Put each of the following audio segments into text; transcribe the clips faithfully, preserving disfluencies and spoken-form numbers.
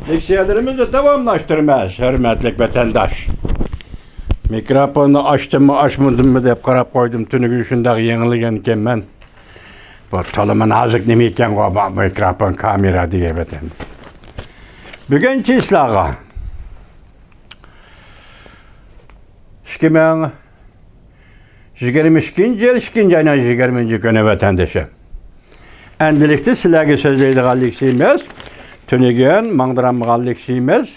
لېكسىيەلىرىمىزنى داۋاملاشتۇرىمىز، ھۆرمەتلىك ۋەتەنداش. مىكروفوننى ئاچتىممۇ، ئاچمىدىممۇ دەپ قاراپ قويدۇم. تۈنۈگۈن شۇنداق يېڭىلگەنكەنمەن. بۇ تولىمۇ نازۇك نېمە ئىكەنغۇ، بۇ مىكروفون، كامېرا دېگەن ۋەتەن. بۈگۈن چىسلاغا ئىككى مىڭ يىگىرمە ئىككىنچى يىل ئىككىنچى ئاينىڭ يىگىرمىنچى كۈنى، ۋەتەندىشىم. ئەمدىلىكتە سىلەرگە سۆزلەيدىغان لېكسىيىمىز، تۈنۈگۈن ماڭدۇرالمىغان لېكسىيىمىز،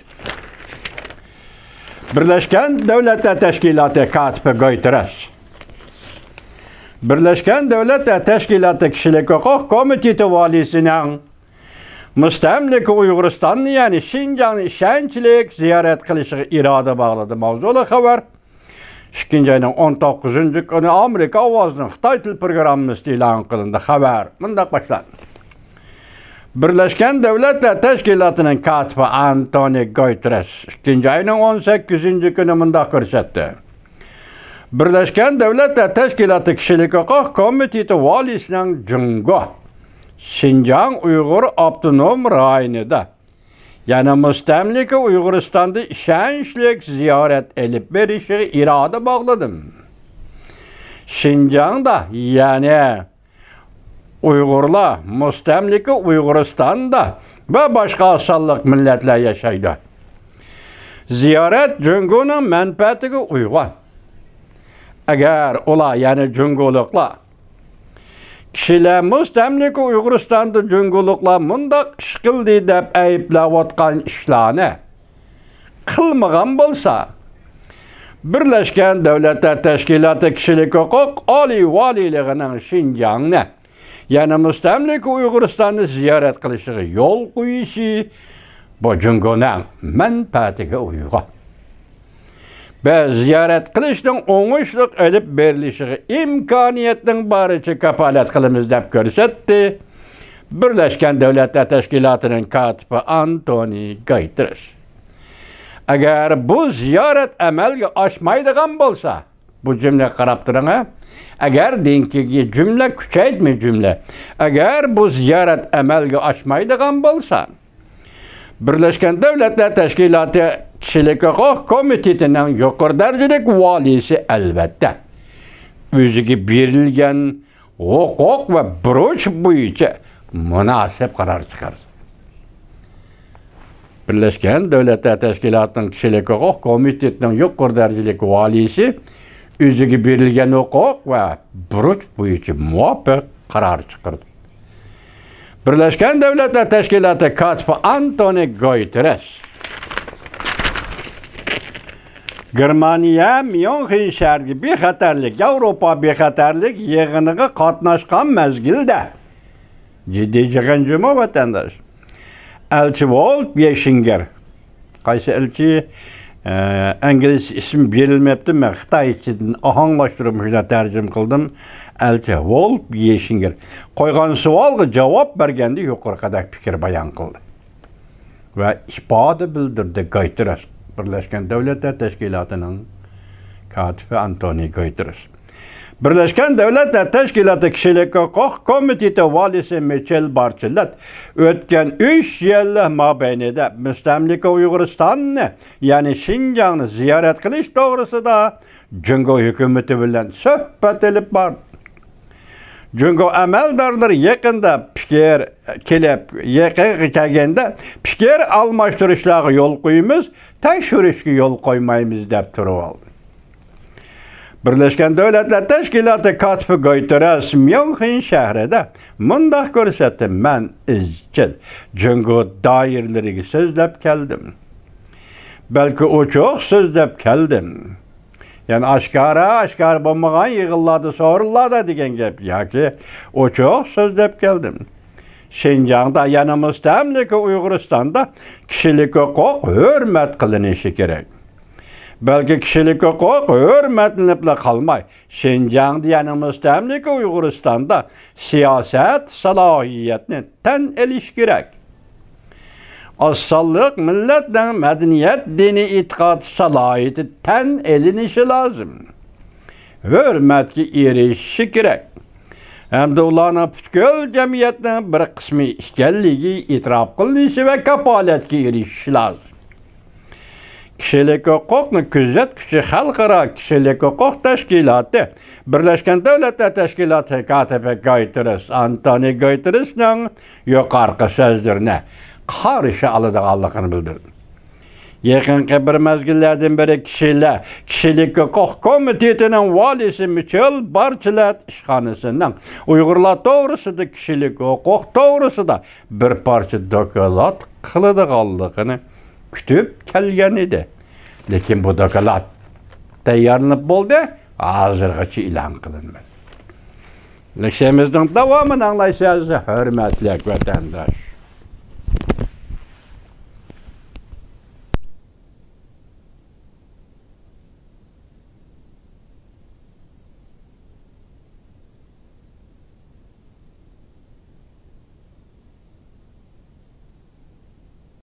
بىرلەشكەن دۆلەتلەر تەشكىلاتى كاتىپى گۇتېررېس، بىرلەشكەن دۆلەتلەر تەشكىلاتى كىشىلىك ھوقۇق كومىتېتى ۋالىيسىنىڭ مۇستەملىكە ئۇيغۇرىستاننى، يەنى شىنجاڭنى ئىشەنچلىك زىيارەت قىلىشىغا ئىرادە باغلىدى ماۋزۇلۇق خەۋەر ئىككىنچى ئاينىڭ ئون توققۇزىنچى كۈنى ئامېرىكا ئاۋازىنىڭ خىتاي تىل پروگراممىسىدا ئېلان قىلىندى. خەۋەر مۇنداق باشلاندى. بىرلەشكەن دۆلەتلەر تەشكىلاتىنىڭ كاتىپى ئانتونى گۇتېررېس ئىككىنچى ئاينىڭ ئون سەككىزىنچى كۈنى مۇنداق كۆرسەتتى. بىرلەشكەن دۆلەتلەر تەشكىلاتى كىشىلىك ھوقۇق كومىتېتى ۋالىيسىنىڭ جۇڭگو، شىنجاڭ ئۇيغۇر ئاپتونوم رايونىدا، يەنى مۇستەملىكە ئۇيغۇرىستاندا ئىشەنچلىك زىيارەت ئېلىپ بېرىشىغا ئىرادە باغلىدىم. شىنجاڭدا، يەنى ئۇيغۇرلار مۇستەملىكە ئۇيغۇرىستاندا ۋە باشقا ئاز سانلىق مىللەتلەر ياشايدۇ. زىيارەت جۇڭگونىڭ مەنپەئەتىگە ئۇيغۇن. ئەگەر ئۇلار، يەنى جۇڭگولۇقلار، كىشىلەر مۇستەملىكە ئۇيغۇرىستاندا جۇڭگولۇقلار مۇنداق ئىش قىلدى دەپ ئەيىبلەۋاتقان ئىشلارنى قىلمىغان بولسا، بىرلەشكەن دۆلەتلەر تەشكىلاتى كىشىلىك ھوقۇق ئالىي ۋالىيلىقىنىڭ شىنجاڭنى، يەنى مۇستەملىكە ئۇيغۇرىستاننى زىيارەت قىلىشىغا يول قويۇشى بۇ جۇڭگونىڭ مەنپەئەتىگە ئۇيغۇن. بىز زىيارەت قىلىشنىڭ ئوڭۇشلۇق ئېلىپ بېرىلىشىغا ئىمكانىيەتنىڭ بارىچە كاپالەت قىلىمىز، دەپ كۆرسەتتى بىرلەشكەن دۆلەتلەر تەشكىلاتىنىڭ كاتىپى ئانتونى گۇتېررېس. ئەگەر بۇ زىيارەت ئەمەلگە ئاشمايدىغان بولسا، بۇ جۈملىگە قاراپ تۇرۇڭ، ھە. ئەگەر دېگەن جۈملە كۈچەيتمە جۈملە. ئەگەر بۇ زىيارەت ئەمەلگە ئاشمايدىغان بولسا، بىرلەشكەن دۆلەتلەر تەشكىلاتى كىشىلىك ھوقۇق كومىتېتىنىڭ يۇقىرى دەرىجىلىك ۋالىيسى، ئەلۋەتتە، ئۆزىگە بېرىلگەن ھوقۇق ۋە بۇرچ بويىچە مۇناسىپ قارار چىقارىدۇ. بىرلەشكەن دۆلەتلەر تەشكىلاتىنىڭ كىشىلىك ھوقۇق كومىتېتىنىڭ يۇقىرى دەرىجىلىك ۋالىيسى ئۆزىگە بېرىلگەن ھوقۇق ۋە بۇرچ بويىچە مۇۋاپىق قارار چىقىرىدۇ. بىرلەشكەن دۆلەتلەر تەشكىلاتى كاتىپى ئانتونى گۇتېررېس گېرمانىيە ميۇنخېن شەھىرىدىكى بىخەتەرلىك، ياۋروپا بىخەتەرلىك يىغىنىغا قاتناشقان مەزگىلدە، جىددىي يىغىن جۇمۇ، ۋەتەنداش. ئەلچى ۋولف يېشىنگېر. قايسى ئەلچى؟ ئە، ئىنگلىز ئىسمى بېرىلمەپتۇ، مەن خىتايچىدىن ئاھاڭلاشتۇرۇپ مۇشۇنداق تەرجىمە قىلدىم. ئەلچى ۋولف يېشىنگېر قويغان سوئالغا جاۋاب بەرگەندە يۇقىرىقىدەك پىكىر بايان قىلدى ۋە ئىپادە بىلدۈردى. گۇتېررېس، بىرلەشكەن دۆلەتلەر تەشكىلاتىنىڭ كاتىپى ئانتونى گۇتېررېس. بىرلەشكەن دۆلەتلەر تەشكىلاتى كىشىلىك ھوقۇق كومىتېتى ۋالىيسى مىچېل بارچېلېت ئۆتكەن ئۈچ يىل مابەينىدە مۇستەملىكە ئۇيغۇرىستاننى، يەنى شىنجاڭنى زىيارەت قىلىش توغرىسىدا جۇڭگو ھۆكۈمىتى بىلەن سۆھبەت ئېلىپ باردى. جۇڭگو ئەمەلدارلىرى يېقىندا پىكىر كېلىپ، يېقىنغا كەلگەندە پىكىر ئالماشتۇرۇشلارغا يول قويىمىز، تەكشۈرۈشكە يول قويمايمىز، دەپ تۇرۇۋالدى. بىرلەشكەن دۆلەتلەر تەشكىلاتى كاتىپى گۇتېررېس ميۇنخېن شەھىرىدە مۇنداق كۆرسەتتى: مەن ئىزچىل جۇڭگو دائىرىلىرىگە سۆزلەپ كەلدىم. بەلكى ئوچۇق سۆزلەپ كەلدىم. يەنى ئاشكارا، ئاشكارا بولمىغان يىغىنلاردا، سورۇنلاردا دېگەن گەپ ياكى ئوچۇق سۆزلەپ كەلدىم. شىنجاڭدا، يەنى مۇستەملىكە ئۇيغۇرىستاندا كىشىلىك ھوقۇق ھۆرمەت قىلىنىشى كېرەك. بەلكى كىشىلىك ھوقۇق ھۆرمەتلىنىپلا قالماي، شىنجاڭدا، يەنى مۇستەملىكە ئۇيغۇرىستاندا سىياسەت سالاھىيەتنى تەن ئېلىش كېرەك. ئاز سانلىق مىللەتنىڭ مەدەنىيەت، دىنىي ئېتىقاد سالاھىيىتى تەن ئېلىنىشى لازىم. ھۆرمەتكە ئېرىشىشى كېرەك. ھەمدە ئۇلارنىڭ پۈتكۈل جەمئىيەتنىڭ بىر قىسمى ئىكەنلىكى ئېتىراپ قىلىنىشى ۋە كاپالەتكە ئېرىشىشى لازىم. كىشىلىك ھوقۇقنى كۆزەتكۈچى خەلقئارا كىشىلىك ھوقۇق تەشكىلاتى، بىرلەشكەن دۆلەتلەر تەشكىلاتى كاتىپى گايتېرىس، ئانتونىيو گايتېرىسنىڭ يۇقىرىقى سۆزلىرىنى قارشى ئالىدىغانلىقىنى بىلدۈردى. يېقىنقى بىر مەزگىللەردىن بېرى كىشىلەر، كىشىلىك ھوقۇق كومىتېتىنىڭ ۋالىيسى مىچېل بارچلەت ئىشخانىسىنىڭ ئۇيغۇرلار توغرىسىدا، كىشىلىك ھوقۇق توغرىسىدا بىر پارچە دوكلات قىلىدىغانلىقىنى كۈتۈپ كەلگەن ئىدى. لېكىن بۇ دوكلات تەييارلىنىپ بولدى، ھازىرغىچە ئېلان قىلىنمىدى. لېكسىيەمىزنىڭ داۋامىنى ئاڭلايسىز، ھۆرمەتلىك ۋەتەنداش.